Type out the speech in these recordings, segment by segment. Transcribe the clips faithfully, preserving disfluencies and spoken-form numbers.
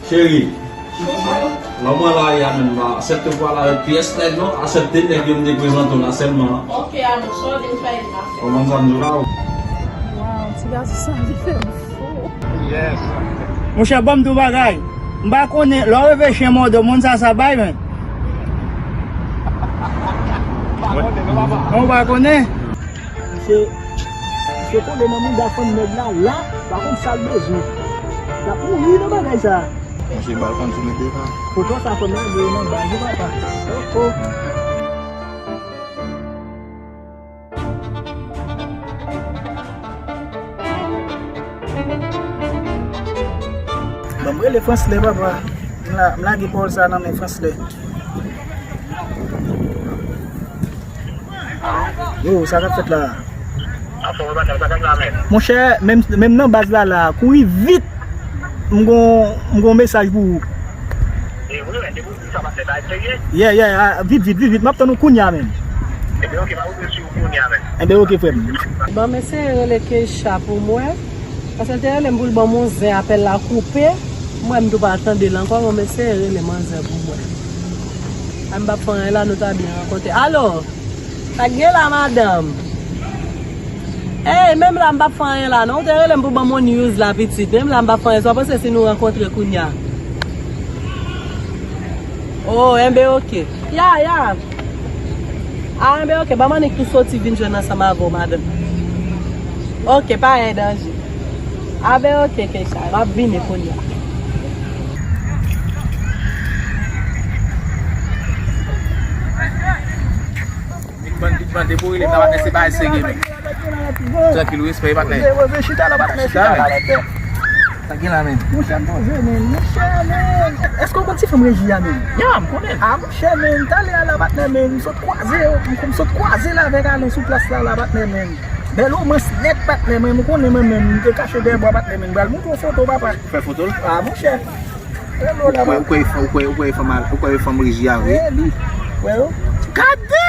Cheri, lè w pran lari a menm, pa aksepte pou al avèk pyès nèg non, aksepte nèg yo m te prezante w la sèlman. Ok, alò, sa w di m fè la? Kòman sa m di w la? Waw, ti gason sa li fè m fou. Monchè, ban m di w bagay. M pa konnen, lè w reve chen mòde w, moun sa sa bay, men. Non, w pa konnen? Misye, misye kole nan mouda fanm nèg la, la, pa konn sa l bezwen. L ap mouri nan bagay sa. Monchè, ba l konn sou mete sa. Foto sa fanm nan voye nan baz ou papa. Oh, oh. Ban m rele Fransley, papa. M la, m lage pawòl sa nan men Fransley. Yo, sa k ap fèt la? Monchè, menm, menm nan baz la, la, kouri vit. M gon, m gon mesaj pou ou. Yeah, yeah, ah, vit, vit, vit, vit. M ap tann ou kounya menm. Enben, ok, frè m. Ban m eseye rele Keisha pou m wè. Paske l te rele m pou l ban m yon zen, apèl la koupe. M wè m tou pa tande l ankò, ban m eseye rele manzè pou m wè. A m p ap fè anyen la, nou ta byen rankontre. Alo! Sa k gen la, madanm? Ey, menm la, m p ap fè anyen la, non. Ou te rele m pou ban m yon news la, pitit. Menm la, m p ap fè anyen. Sa w panse si nou rankontre kounya? Oh, enben, ok. Ya, ya. Ah, enben, ok. Ban m annik tou soti vin jwenn ansanm avè w, madanm. Ok, pa gen danje. Ah, ben, ok, Keisha. M ap vini kounya. Big Man, Big Man, depi w rele m nan, patnè, se bagay serye, men. Trankil, respè, patnè. Chita la, patnè, chita la, patnè. Sa gen la, men. Monchè, m poze, men. Monchè, men. Èske w konn ti fanm Reji a, men? Ya, m konnen. Ah, monchè, men. Talè a la, patnè, men. M sot kwaze, m, m sot kwaze l avèk Alen sou plas la, la, patnè, men. Bèl womans nèt, patnè, men. M konnen, mwen menm, m te kache dèyè bwa, patnè, men. M pral montre w foto, papa. Fè foto l? Ah, monchè. Ou kwè, ou kwè, ou kwè, ou kwè, ou kwè fanm, ou kwè fanm Reji a vre? Eh, li. Wè yo. Gade!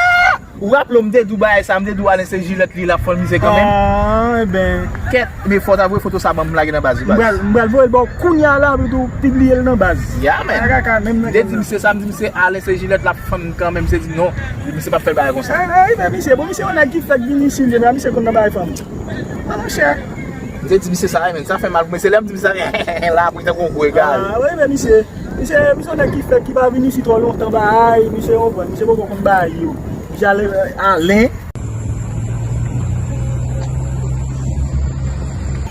Ou raple w, m te di w bagay sa, m te di w Alen se jilèt li, l ap fann misye kanmenm. Ah, enben. Kèt, men fò w ta voye foto sa ban m, m lage nan baz ou, baz. M pral, m pral voye l ba w kounya la, pou w pibliye l nan baz. Ya, men. Kaka, menm nan. M te di misye sa, m di misye Alen se jilèt, l ap fann kanmenm, misye di non, misye p ap fè bagay konsa. Eh, eh, men misye, bon, misye yon nèg ki fèk vin isit, li, men misye konn nan bagay fanm. Ah, monchè. M te di misye sa, men sa fè mal pou mwen, se lè m di misye sa, la, pou li tankou yon gwo egare. Ah, wi, men misye. Misye, misye yon nèg ki fèk, ki pa vin isit twò lontan, bay, misye konprann, misye poko konn bay yo. Misye ale, euh, Alen.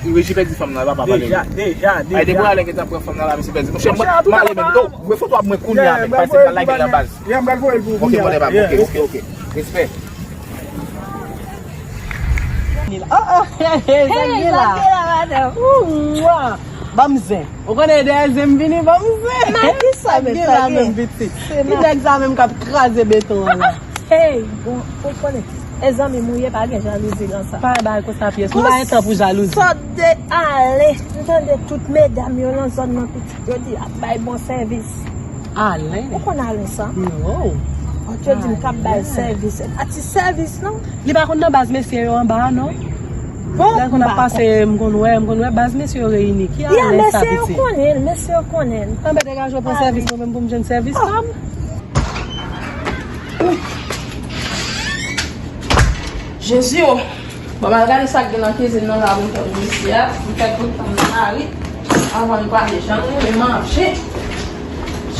Reji pèdi fanm nan, papa, pale. Deja, deja, deja. Ay, depi Alen gentan pran fanm nan la, misye pèdi. Monchè, m ale menm. Yo, voye foto a mwen kounya, men pase m pral lage l nan baz. Ok, whatever, ok, ok, ok. Respè. Ah, ah, hey, hey, sa k gen la? Hey, sa k gen la, madanm? Ooh, mwa. Ban m zen. Ou konnen dèyè zen m vini, ban m zen. Nan ki sa, sa k gen la menm, pitit? Ki nèg sa menm k ap kraze beton an la? Hey, bon, ou konnen, e zanmi m ou ye, pa gen jalouzi nan sa. Pa bay konsa pyès. Nou pa gen tan pou jalouzi. Sòt de ale. M tande tout medam yo nan zòn nan, pitit yo di ap bay bon sèvis. Alen. Ou konn Alen sa? Non. Yo di m k ap bay sèvis. Se pa ti sèvis, non. Li pa konn nan baz mesye yo anba a, non. Bon, lè l konn ap pase, m konn wè, m konn wè baz mesye yo reyini. Ki Alen sa, pitit? Ya, mesye yo konnen l, mesye yo konnen l. Anben, degaje w pran sèvis mwen menm pou m jwenn sèvis pa m. Jezi o! Bon, m al gade sa k gen nan kizin nan la pou m fè pou misye a. M fè tout tan m nan lari. Anvan n prale, jan m renmen manje.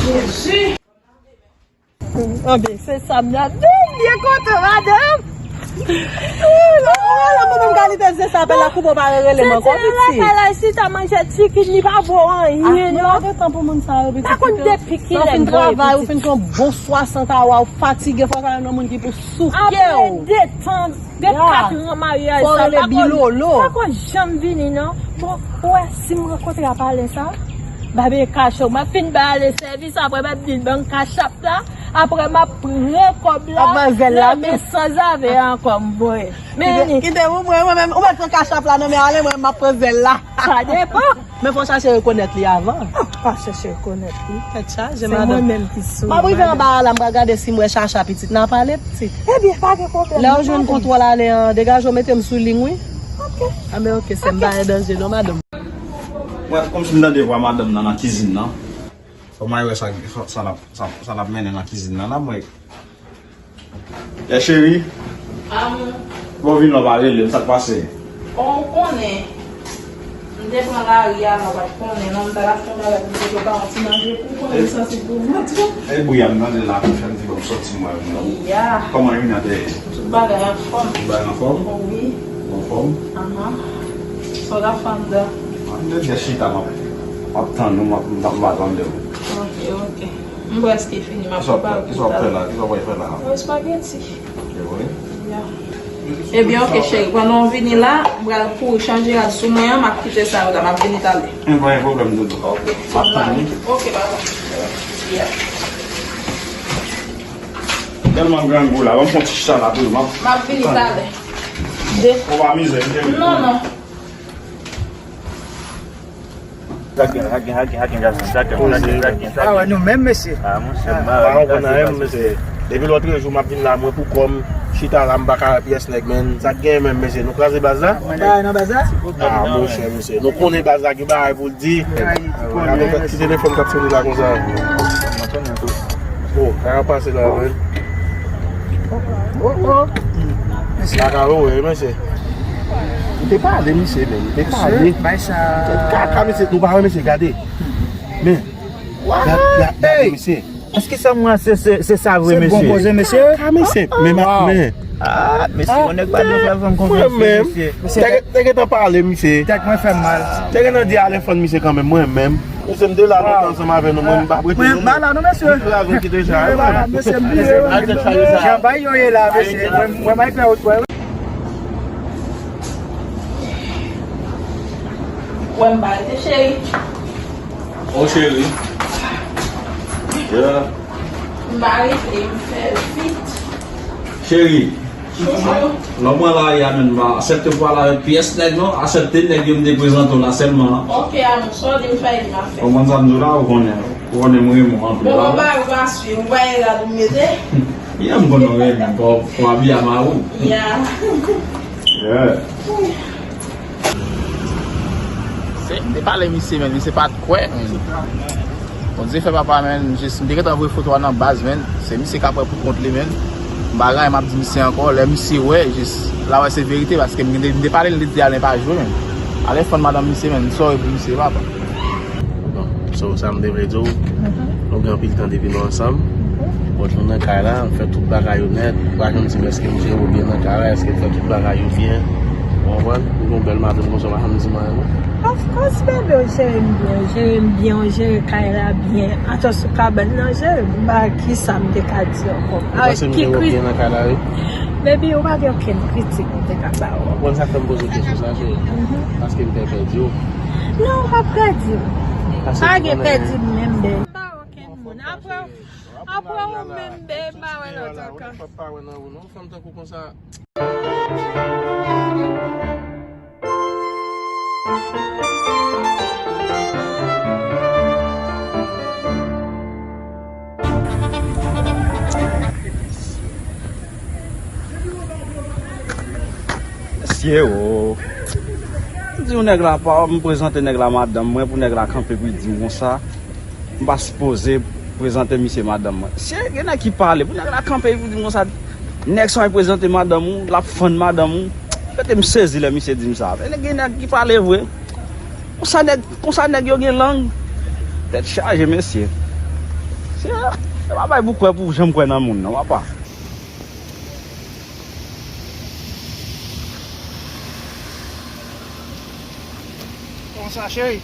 Jezi! Anben, se sa m nan. Byen kontan, madanm! Ih, la, la, la, mwen menm kalite se sa, apèl la koupe w pa rele m ankò, pitit. Lakay la, si ta manje chicken, li pa vo anyen, non. Ah, mwen pa gen tan pou moun sa yo, pitit. Pa konn depi kilè m voye travay, ou fin pran bon swasant awa, ou fatige, fò w ta nan moun ki pou souke w. Apre de tan, de kat an maryaj sa, fò rele bilolo. Pa konn janm vini, non. Bon, ou wè, si m rankontre ak Alen sa, ba m kachòp, m ap fin ba Alen sèvis, apre m ap di l ban m kachòp la, apre m ap pran kòb la, nan men sanzave ankò, m voye. Men kite, kite pou mwen, mwen menm, ou mèt pran kachòp la nan men Alen, mwen m ap pran zèl la. Sa depan. Men fò chache rekonèt li avan. Ah, pa chache rekonèt li. Tèt chaje, madanm. Se mwen menm ki sou. M ap rive anba a la, m pral gade si m wè Chacha pitit nan pale pitit. Ebyen, pa gen pwoblèm. Lè w jwenn kontwòl Alen an, degaje w mete m sou liy, wi. Ok. Anben, ok, sè m pa gen danje non, madanm. Mwen, kòmsi m tande vwa madanm nan nan kizin nan. Kòman yo wè sa, sa, sa n ap, sa, sa n ap mennen nan kizin nan la, mwen. Yè cheri. Amou. Bon, vin la, w pa rele m, sa k pase? Bon, ou konnen. M te pran lari a, non, w pa t konnen, non, m t al achte yon bagay pou m te ba yon ti manje pou ou konnen m santi pou vant. E bri a m tande la, pou fè m di, bon, m sòti, mwen, non. Ya. Kòman yo vin atè? Tout bagay anfòm. Tout bagay anfòm? Wi. Anfòm? Ahan. Sa w t ap fè anndan? Anndan, jis chita, m ap, m ap tann ou, m ap, m ap, m ap atann de ou. Ok, ok. M prèske fini, m ap prepare pou ta. Kisa w ap fè la? Kisa w ap fè la? Yon espageti. Se vre? Ya. Ebyen, ok, cheri. Pandan w vini la, m pral kouri chanje rad sou mwen an, m ap kite sa yo la, m ap vini talè. M pa gen pwoblèm, doudou. Ok. M ap tann ou. Ok, papa. Ya. Tèlman grangou la, ban m fè yon ti chita la tou, m ap tann ou. M ap vini talè. Ou pa mize, m te vini. Non, non. Sa gen, sa gen, sa gen, sa gen, gason, sa gen, sa gen, sa gen. Ah, wè, nou menm, mesye. Ah, monchè, m pa konprann anyen, mesye. Depi lòt jou, m ap vin la, mwen pou kò m, chita la, m pa ka wè pyès nèg, men. Sa gen menm, mesye. Nou kraze baz la? Bagay nan baz la? Ah, monchè, mesye. Nou konnen baz la gen bagay pou l di. Ay, ti konnen, mesye. Ti telefòn k ap sone la konsa. Oh, sa ka pase la, men. Oh, oh. Mesye. Sa ka wè, mesye. M te pale, misye, men. M te pale. Bay sa. Kaka, misye, nou pa wè, misye, gade. Men. Gade, gade, misye. Èske sa mwen se, se, se sa vre, mesye? Se bon koze, mesye. Kaka, misye. Men, men. Ah, mesye, yon nèg pa dwe fè fanm konfyans, mesye. Te, te gentan pale, misye. Tèt mwen fè m mal. Te gentan di ale fann misye kanmenm, mwen menm. Mesye, m te la lontan ansanm avè nou, mwen, m pa prete nou. Mwen pa la non, mesye. Mwen pa la, mesye, m bliye. Jan bagay yo ye la, mesye. Mwen, mwen, m ap fè wout, wè. Wè m pa rete, cheri. Oh, cheri. Yeah. M pa rete, m fè vit. Cheri. Chouchou. Lè w pran lari a menm, pa aksepte pou pale avèk pyès nèg non, aksepte nèg yo m te prezante w la sèlman. Ok, amou, sa w di m fè, di m ap fè. Konprann sa m di w la, ou konnen, ou konnen m renmen w anpil. Bon, la, bon, bagay ou pa swiv, ou pa gen rad ou mete. Yeah, m konnen w renmen m, pou, pou abiye a mari w. Yeah. Yeah. Se, m te pale misye, men misye pa t kwè, men. Bondye fè papa, men, jis, m te gentan voye foto a nan baz, men. Se misye k ap wè pou kont li, men. M pa gen anyen m ap di misye ankò. Lè misye wè, jis, l a wè se verite, paske m te, m te pale l, li te di Alen pa jwe, men. Alen fann madanm misye, men. M sòri pou misye, papa. Bon, so, sa m te vle di w, nou gen anpil tan depi nou ansanm. Bon, nou nan kay la, m fè tout bagay yo nèt, ou pa janm di m èske m jere w byen nan kay la, èske m fè tout bagay yo byen. Ou konprann? Ou gen yon bèl madanm konsa, ou pa janm di m anyen, non. Of course, bebe, ou jere m byen, ou jere m byen, ou jere kay la byen. Atò sou kabann nan, jere m, m pa wè kisa m te ka di ankò. Ou panse m jere w byen nan kay la, wi? Baby, ou pa gen okenn kritik m te ka ba w. Ou konn sa k fè m poze w kesyon sa, cheri? Paske m pè pèdi w. Non, ou p ap pèdi m. Pa gen pèdi m menm, bebe. M pa wè okenn moun. Apre, apre ou menm, bebe, m pa wè lòt ankò. M p ap pa wè nan ou non, fanm tankou konsa. Mesye o. M di yon nèg la pa, m prezante nèg la madanm mwen pou nèg la kanpe pou l di m konsa. M pa sipoze prezante misye madanm mwen. Mesye, gen nèg ki pale, pou nèg la kanpe pou l di m konsa. Nèg sa w prezante madanm ou, l ap fann madanm ou. Mete m sezi lè misye di m sa. Men gen nèg ki pale vre. Konsa nèg, konsa nèg yo gen lang. Tèt chaje, mesye. Se, se pa bay pou kwè, pou janm kwè nan moun, non, papa. Kòman sa, cheri?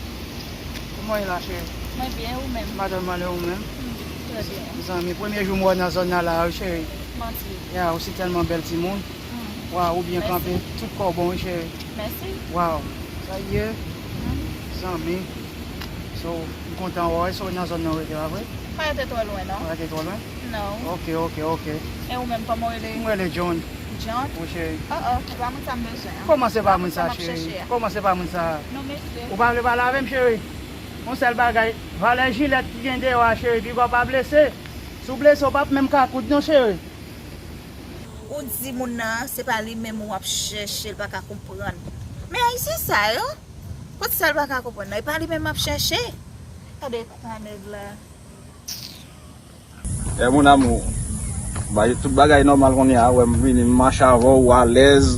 Kòman w ye la, cheri? Mwen byen, ou menm? Madanm mwen, ou menm? Hmm, trè byen. Zanmi, premye jou m wè w nan zòn nan la, wi, cheri. Manti. Ya, ou si tèlman bèl timoun. Hmm. Waw, ou byen kanpe. Mèsi. Tout kò w bon, wi, cheri. Mèsi. Waw, sa ye. Hmm. Zanmi. So, m kontan wè w, so w nan zòn nan w rete, pa vre? Pa rete twò lwen, non. Pa rete twò lwen? Non. Ok, ok, ok. E ou menm, kòman w rele? Mwen rele John. John? Wi, cheri. Oh, oh, e pa moun sa m bezwen an. Kòman se pa moun sa, cheri? Kòman se pa moun sa? Non, mesye. Ou pa vle pale avè m, cheri? Yon sèl bagay, valè jilèt ki gen deyò a, cheri, piga w pa blese. Si w blese, w p ap menm ka koud, non, cheri. Ou di moun nan, se pa li menm ou ap chèche, l pa ka konprann. Men ayisyen sa yo, kot sa l pa ka konprann nan? E pa li menm m ap chèche. Gade eta nèg la. E mon amour, ba, tout bagay nòmal kounye a, wè m vini, m mache avè w, ou alèz,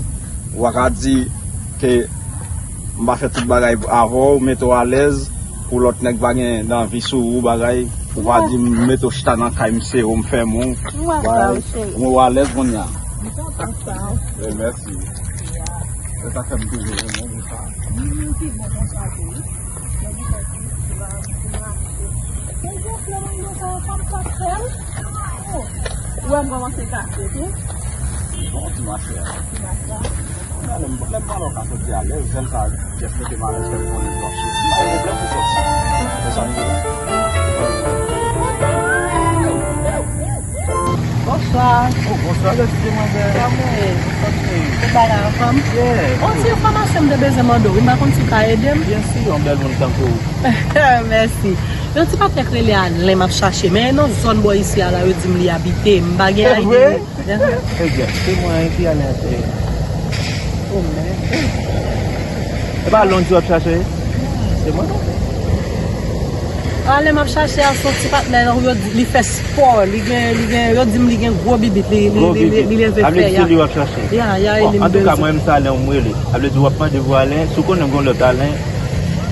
ou pa ka di ke m pa fè tout bagay avè w, mete w alèz, pou lòt nèg pa gen anvi sou ou, bagay, ou pa di m mete w chita nan kay m sere w, m fèmen w, bagay, ou alèz kounye a. M kontan sa. E mèsi. Se sa k fè m toujou renmen w konsa. Li menm ki bon konsa tou wi. Lè li fè ti ti va ti mache. Konsa flè mango sa yo pa m pa fè l. Ou wè m kòmanse kase tou. Bon ti mache a. Ti mache a. Lè m lè m pale w ka soti alèz, jèn sa Jeff mete m alèz fè m konnen m t ap soti. M pa gen pwoblèm pou soti. Se sa m di la. Bonswa. Oh, bonswa, lè ti demwazèl. Kòman w ye? Bonswa, cheri. Tout bagay anfòm? Yeah. On ti enfòmasyon m te bezwen mande w wi, m pa konn si w ka ede m. Byen si, yon bèl moun tankou w. Mèsi. Yon ti patnè k rele Alen m ap chache, men nan zòn bò isi a la, yo di m li abite, m pa gen idè. Se vre? Ebyen, se mwen ki Alen se. Oh, men. E pa Alen w di w ap chache? Se mwen non. Alen m ap chache a se yon ti patnè, yo di li fè spò, li gen, li gen, yo di m li gen gwo bibit, li, li, li, li, li leve fè ya. Gwo bibit. A vle di se li w ap chache? Ya, ya, e li m bezwen. Bon, antouka, mwen menm se Alen w m rele. A vle di w ap mande pou Alen, si w konnen gen yon lòt Alen.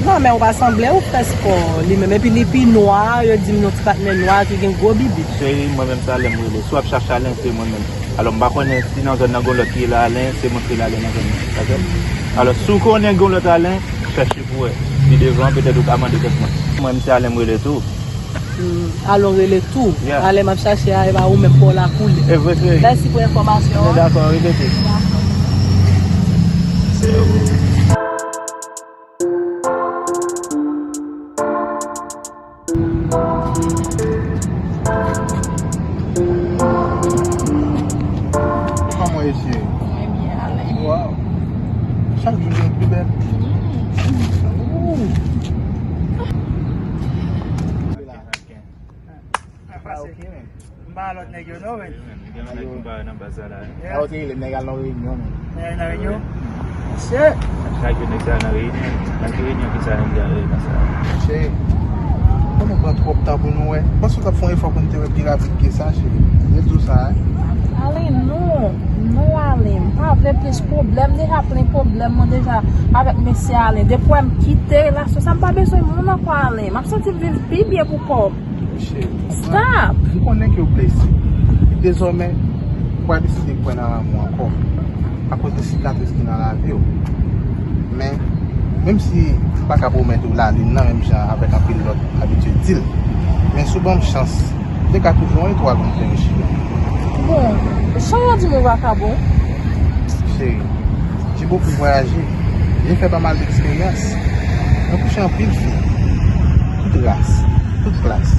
Non, men ou pa sanble ou fè spò li menm. Epi li pi nwa, yo di m yon ti patnè nwa ki gen gwo bibit. Cheri, mwen menm se Alen m rele. Si w ap chache Alen, se mwen menm. Alò, m pa konnen si nan zòn nan gen yon lòt ki rele Alen, se mwen ki rele Alen nan zòn nan. Dakò? Alò, si w konnen gen yon lòt Alen, chèche pou wè. Pi devan, petèt ou ka mande kèk moun. Mwen menm se Alen m rele tou. Hmm, Alen w rele tou. Yeah. Alen m ap chache a, e pa ou menm pa w la koule. E vre, cheri. Mèsi pou enfòmasyon an. Dakò, repete. Dakò. Kòman w ye, cheri? Mwen byen, Alen. Waw. Chak jou vin pi bèl. Mm. Ooh. Sa pase? M pa lòt nèg yo non, men. Gen yon nèg ki m pa wè nan baz la la. Sa yo te rele m nan al nan reyinyon, men. Nèg nan reyinyon? Mesye. Chak jou nèg sa nan reyinyon. Nan ki reyinyon ki sa nèg la rele konsa? Mesye. Kòman pran twòp tan pou nou wè? M panse w t ap fè yon efò pou n te wè pi rapid ke sa, cheri. M te di w sa, wi. Alen, non. Non, Alen. M pa vle plis pwoblèm. Deja plen pwoblèm mwen deja avèk mesye Alen. Depi w wè m kite relasyon sa, m pa bezwen moun ankò, Alen. M ap santi m viv pi byen pou kò m. Cheri, stop! M konnen ke w blese. Dezòmè, ou pa deside kwè nan lanmou ankò akoz de sikatris ki nan lavi w. Men, menm si m pa ka pwomèt ou lalin nan menm jan avèk anpil lòt abitye di l, men si w ban m chans, m te ka toujou yon etwal pou m klere chimen w. Bon, jan w di m ou vakabon. Cheri, j'ai beaucoup voyagé. J'ai fait pas mal d'expériences. Mwen kouche anpil fi. Tout ras, tout klas.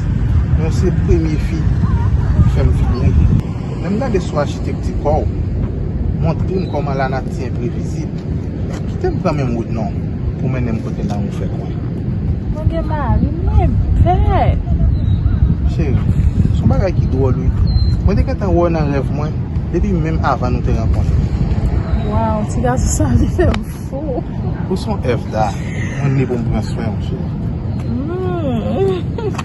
Men w se premye fi ki fè m vibre. Lè m gade sou achitekti kò w, montre m kòman lanati enprevizib. Kite m pran menm wout non, pou mennen m kote lanmou fè kwen. Mwen gen mari, mwen pè. Cheri, se yon bagay ki dwòl wi. Mwen te gentan wè w nan rèv mwen, depi menm avan nou te rankontre. Waw, ti gason sa li fè m fou. Ou se yon èv da, mwen li pou m pran swen w, cheri. Mm.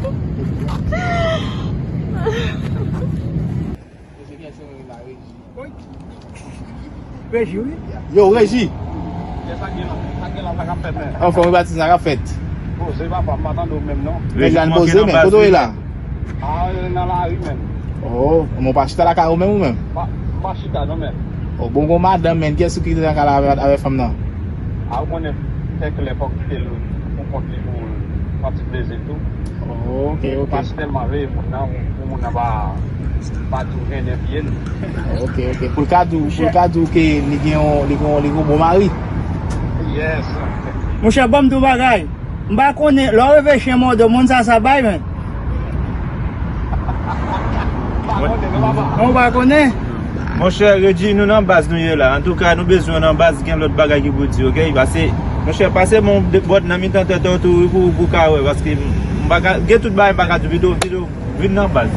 Reji, wi. Yo, Reji! Kè sa gen la? Sa gen la, sa k ap fèt, men? Anfòm, wi, Batis, sa k ap fèt? Poze, papa, m pa tande w menm, non. Nèg la, n poze, men kote w ye la? A, nan lari, men. Oh, men w pa chita lakay ou menm, ou menm? Pa, m pa chita, non, men. Oh, bon, gon madanm, men, kiyès ou kite lakay la avè, avè fanm nan? A, ou konnen, fè klè, fòk kite l pou kont li, pou l pran ti plezi l tou. Oh, ok, ok. Paske tèlman veye moun nan, pou moun nan pa, pa tou jennen pye l. Ok, ok. Pou l ka di w, pou l ka di w ke li gen yon, li gen yon, li gen yon bon mari. Yes. Monchè, ban m di w bagay. M pa konnen, lè w reve chen mòde w, moun sa sa bay, men. Ou pa konnen? Monchè, Reji, nou nan baz nou ye la. Antouka, nou bezwen w nan baz, gen lòt bagay ki pou di, ok? Pase, monchè, pase men w bòt nan mitan tèt ou tou, wi, pou, pou w ka wè, paske m pa ka, gen tout bagay m pa ka di w, pito, pito, vin nan baz.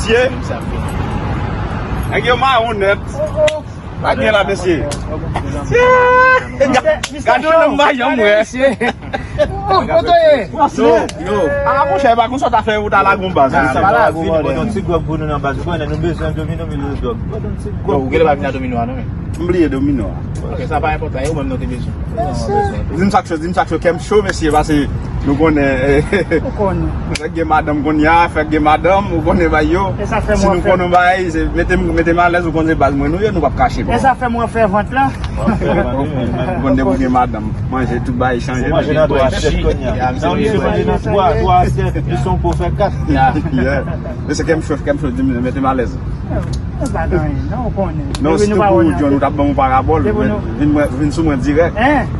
Ye. Nèg yo mawon nèt. Pa gen la, mesye. Gade yon nonm pa janm wè. Yo, yo. A, monchè, pa konsa w ta fè ou ta lage yon baz. Sa pa la, vin, mwen yon ti gwòg pou nou nan baz. Ou konnen nou bezwen domino, domino, domino. Yo, ou genlè pa vin a domino a non, men. M bliye domino a. Ok, sa pa enpòtan, e ou menm nou te bezwen. Di m sa k cho, di m sa k cho, kè m cho, mesye, pase nou konnen. Ou konnen. Fèk gen madanm kounye a, fèk gen madanm, ou konnen bagay yo. Si nou konnen yon bagay, se mete m, mete m alèz, ou konnen se baz mwen nou ye, nou p ap kache. E sa fè mwen fè vant la. Ou konnen depi gen madanm, manje tout bagay chanje. Manje nan twa asyèt kounye a. Manje nan twa, twa asyèt, plis yon po fè kat. Yeah. Mesye, kè m cho, kè m cho, di m, mete m alèz. E pa gen anyen, non, ou konnen. Non, si te pou ou, John, ou t ap ban m yon parabòl. Vin, vin sou mwen dirèk.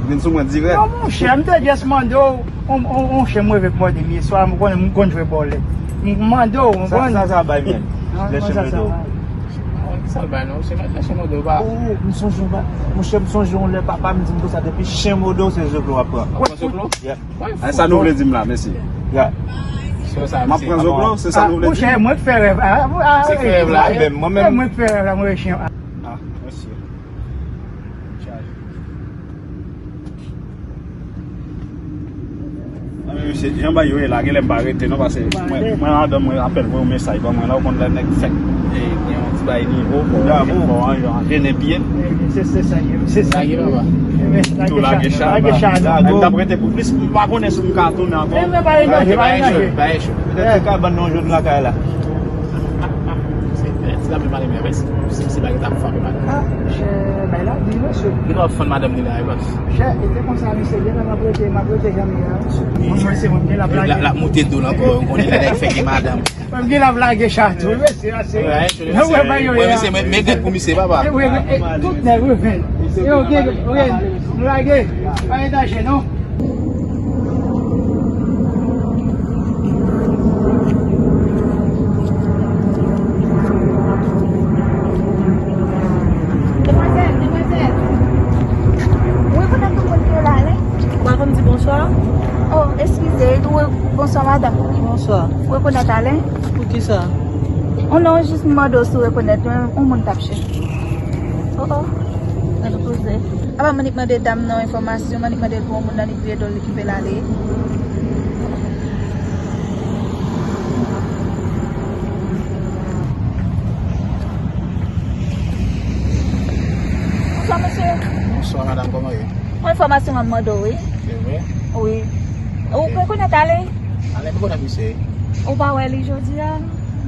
Vin sou mwen dirèk. Non, monchè, m te just mande w, on, on, on chè m reve k mòde m yè swa, m konnen m konn jwe bòlèt. M mande w, ou konprann? Sa, sa bay, men. Lè chè mòde w. Sa l bay, non, se lè chè mòde w pa. Oh, m sonje yon ba-, monchè, m sonje yon lè papa m di m konsa, depi chè mòde w, se zoklo w ap pran. Zoklo? Yeah. Sa nou vle di m la, mesye? M ap pran zoklo, se sa nou vle di m? Monchè, mwen k fè rèv la. Se k fè rèv la. Mwen menm, mwen k fè rèv la, mwen wè chen. Ah, mesye. Mesye, jan bagay yo ye la, genlè m pa rete non, paske mwen, mwen madanm mwen apèl voye yon mesaj ban mwen la, ou konn lè nèg fèk, e, gen yon ti bagay nivo, fò, fò an jan jene pye. Se, se sa ye, se sa ye. Tou lage cha. Lage cha, non. Nèg t ap rete pou plis, m pa konnen si m ka tounen ankò. Lage, lage, lage. Petèt se ka ban nou yon jòn lakay la. Se, se la menm ane, men, se, se bagay t ap frape mal. Ah, monchè, bay la di, mesye. Li pa fann madanm li la, e bòs. Monchè, e te konsa, mesye, demen m ap rete, m ap rete jan m ye a, mesye. Mwen, mwen, se mwen, m gen l ap lage. L ap moute do l ankò, ou konnen lè nèg fèk gen madanm. Mwen gen l ap lage cha tou, mesye, ase. Mwen, mwen, mwen, mwen, misye, mwen, men gad pou misye, papa. Tout nèg, wi, men. Yo, gen, gen, nou lage. Pa gen danje, non. Demwazèl, demwazèl. Ou rekonèt yon moun ki rele Alen? Ou pa konn di bonswa? Oh, eskize, ou re-, bonswa, madanm. Bonswa. Ou rekonèt Alen? Poukisa? Oh non, jis m mande w si w rekonèt yon, yon moun k ap chèche. Oh, oh. Gade poze. Apa m annik mande dam nan enfòmasyon, m annik mande l pou yon moun nan, li kriye do l, li kite l ale. Bonswa, mesye. Bonswa, madanm, kòman w ye? Yon enfòmasyon m ap mande w, wi. Se vre? Wi. Ou rekonèt Alen? Alen, m rekonèt misye. Ou pa wè li jodi a?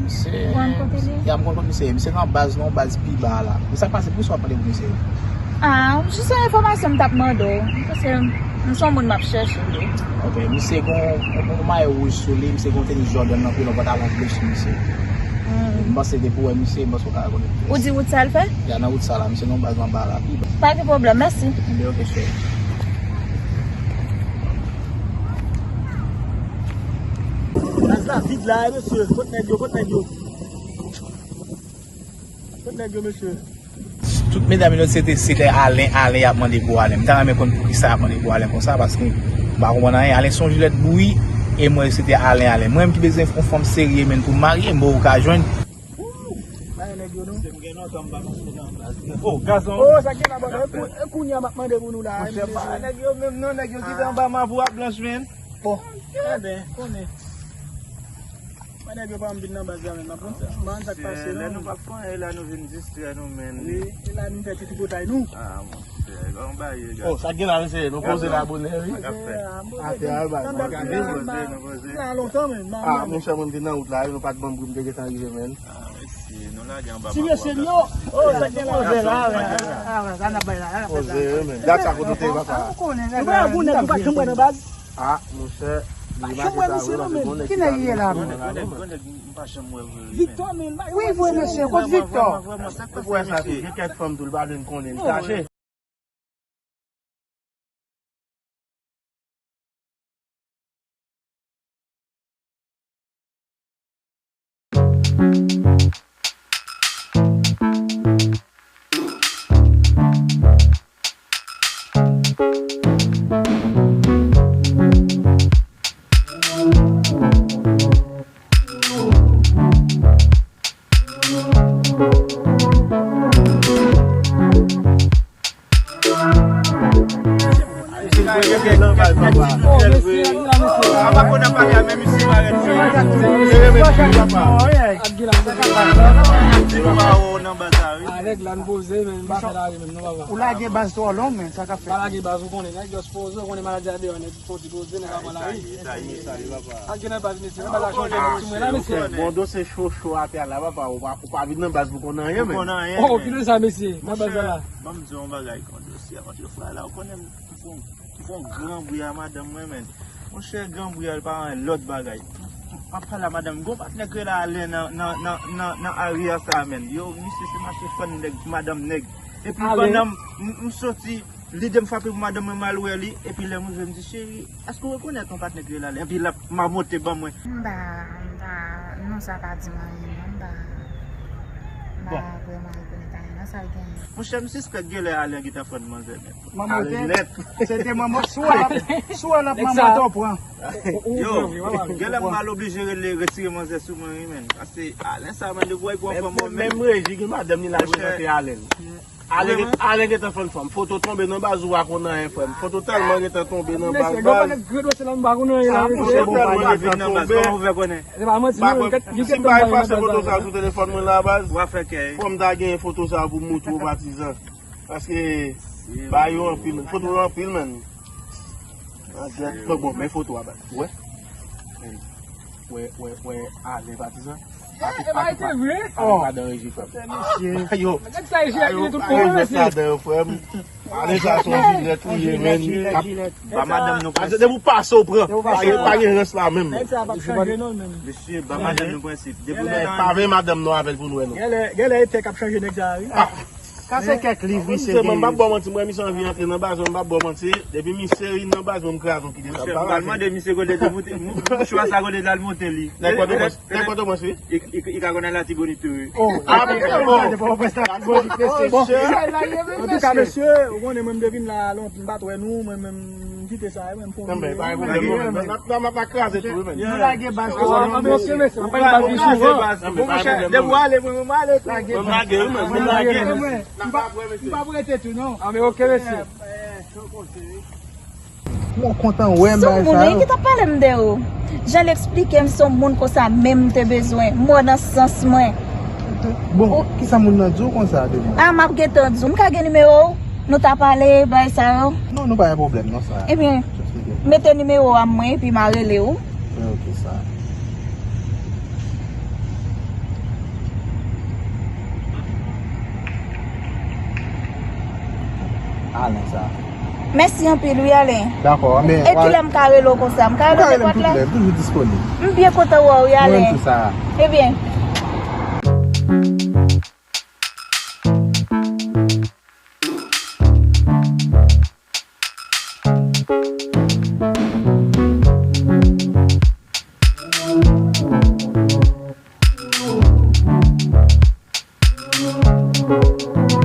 Misye, ou rann kote li? Ya, m konn kote misye ye. Misye nan baz, nan baz pi ba la. Men sa k pase, poukisa w ap mande pou misye? Ah, jis yon enfòmasyon m t ap mande w. Paske m se yon moun m ap chèche tou. Ok, misye gon, gon, gon mayo wouj sou li, misye gon tenis Jordan nan pye l, yon pantalon ble sou misye. Hmm. M panse depi w wè misye, m panse w ka rekonèt misye. Ou di wout sa l fè? Ya, nan wout sa la, misye nan baz anba la, pi ba. Pa gen pwoblèm, mèsi. Enben, ok, cheri. Baz la vid la, wi, mesye. Kot nèg yo, kot nèg yo? Kot nèg yo, mesye? Tout medam yo se te, se te Alen, Alen y ap mande pou Alen. M ta renmen konn poukisa y ap mande pou Alen konsa, paske m pa konprann anyen. Alen se yon jilèt bouyi, e mwen se te Alen, Alen. Mwen menm ki bezwen yon fanm serye, menn, pou m marye, m bon ou ka jwenn. Ooh, pa gen nèg yo, non. Se m gen lontan m pa pase nan baz. Oh, gazon. Oh, sa gen la, bòdè. E kou-, e kounye a m ap mande pou nou la. Monchè, pa nèg yo menm, non, nèg yo kite anba mavou ap blanch, menn. Bon. Enben, konnen. Mwen nèg yo pa m vin nan baz la menm, m ap konn sa, m pa konn sa k pase non. Lè nou p ap fè anyen la, nou vin distrè nou, men. Wi, e la nou fè ti tripotay nou. Ah, monchè, yon bagay. Oh, sa gen la, mesye, nou poze la bonè, wi. Sa k ap fèt? Atè a, bay, nou poze, nou poze. La lontan, men. Ah, monchè, mwen m te nan wout la, wi, nou pa t ban m pri, m te gentan rive, men. Ah, mesye, nou lage anba. Ti mesye m yo. Oh, sa gen la, la, la, sa n ap bay la, n ap bay la. Poze, wi, men. Gad sa kote w te ye, papa. Ou konnen, nèg la, nou pa janm wè nan baz. Ah, monchè, li make sa vre, paske gon nèg ki pa vin nan show la, non, men. Victor, men, wi, vre, mesye, kot Victor? Ou wè sa tou, gen kèk fanm tou, li pa vle n konnen, li kache. Papa konn ap pale a, men misye parèt jwe. Li renmen fi papa. Di nou pa wè w nan baz la, wi. Alèg la n poze, men m pa fè lari menm non, papa. Ou lage baz twò long, men sa k ap fèt? Pa lage baz, ou konnen, nèg just poze, ou konnen maladi a deyò, nèg fò ti poze, nèg pa pran lari. Sa ye, sa ye, sa ye, papa. Ak gen nan baz, mesye, nan baz la chanje, ti mwen la, mesye. Bon, dosye cho cho atè a la, papa, ou pa, ou pa vin nan baz pou konn anyen, men. Ou konn anyen, oh, men. Ki de sa, mesye, nan baz la? Monchè, ban m di w yon bagay, kon dosye a, monchè, frè la, ou konnen m, m fon, m fon gran bri a madanm mwen, men. Monchè, gran bri a, li pa anyen lòt bagay. M ap pale a madanm, gon patnè k rele Alen nan, nan, nan, nan, nan aryè sa, men. Yo, misye se mache fann nèg, madanm nèg. Epi pandan m, m, m soti, lide m frape pou madanm mwen, m al wè li, epi lè m rive, m di, cheri, èske w rekonèt yon patnè k rele Alen? Epi l ap mamote ban mwen. M pa, m pa, non, sa pa di m anyen, non, m pa, m pa vrèman rekonèt Alen, non, sa l genyen. Monchè, m sispèk genlè Alen gentan fann manzè nèt. Alen nèt. Se te manman, si w wè l ap, si w wè l ap manman, to pran. Yo, genlè m pral oblije rele, retire manzè sou mwen, wi, men. Paske Alen sa, men, depi w wè l pran fanm, men. Menm Reji gen madanm li la, prezante Alen. Alen gen, Alen gentan fann fanm. Foto tonbe nan baz ou pa konn anyen, frè m. Foto tèlman gentan tonbe nan baz, baz. Foto tèlman gentan tonbe. Se pa manti, non, li te, li te fè m pale nan baz la. Si m pa efase foto sa sou telefòn mwen la, baz, fò m ta gen foto sa pou m montre w patizan. Paske ba yo anpil, men. Foto yo anpil, men. Bon, bon, men foto a, baz. Wè. Wè, wè, wè, Alen patizan. Alen pa dan reji, frè m. Yo, gad sa, Reji ak tout moun, mesye. Alen sa se yon jilèt ou ye, men. Ba madanm nou prensip. Depi w pase, w pran. Pa gen, pa gen rans la menm. Nèg sa p ap chanje non, menm. Mesye, ba madanm nou prensip. Depi nou pa vle madanm nou avè l pou nou wè non. Genlè, genlè e tèk ap chanje nèg sa, wi. Kase kèk liv, misye genyen. M p ap ba w manti, mwen, misye anvi antre nan baz mwen, m p ap ba w manti. Depi misye rive nan baz mwen, m kraze yon kite sa. M pral mande misye kote l te moute, mouchwa sa kote l al monte li. Nèg Pòtoprens, nèg Pòtoprens, wi. Li ka konn al Latibonit tou, wi. Oh, ah, bon. Antouka, mesye, ou konnen mwen, m te vin la lontan, m pa t wè nou, mwen menm, m kite sa, mwen, m fon. Nan, men, pa gen pwoblèm, non, men. N ap, n ap, n ap kraze tou, wi, men. Nou lage baz twò long, mesye. Mesye, m ap pale pa pi souvan. Bon, monchè, depi w ale, mwen, mwen, m ale tou. Mwen, m lage, wi, men. Mwen, m lage, mesye. M p ap, m p ap rete tou, non. Ah, men ok, mesye. Mwen kontan wè m bagay sa yo. Sou moun wi ki t ap pale m de ou. Jan l eksplike m se yon moun konsa menm m te bezwen. Mò nan sans mwen. Bon, kisa moun nan di w konsa de mwen? Ah, m ap gentan di w. M ka gen nimewo w? Nou ta pale bagay sa yo? Non, nou pa gen pwoblèm non sa. Ebyen, mete nimewo a mwen epi m a rele w. Ok, sa. Alen sa. Mèsi anpil wi, Alen. Dakò, men. E kilè m ka rele w konsa? M ka rele w nenpòt lè? Ou ka rele m tout lè, m toujou disponib. M byen kontan wè w wi, Alen. Mwen menm tou, Sara. Ebyen,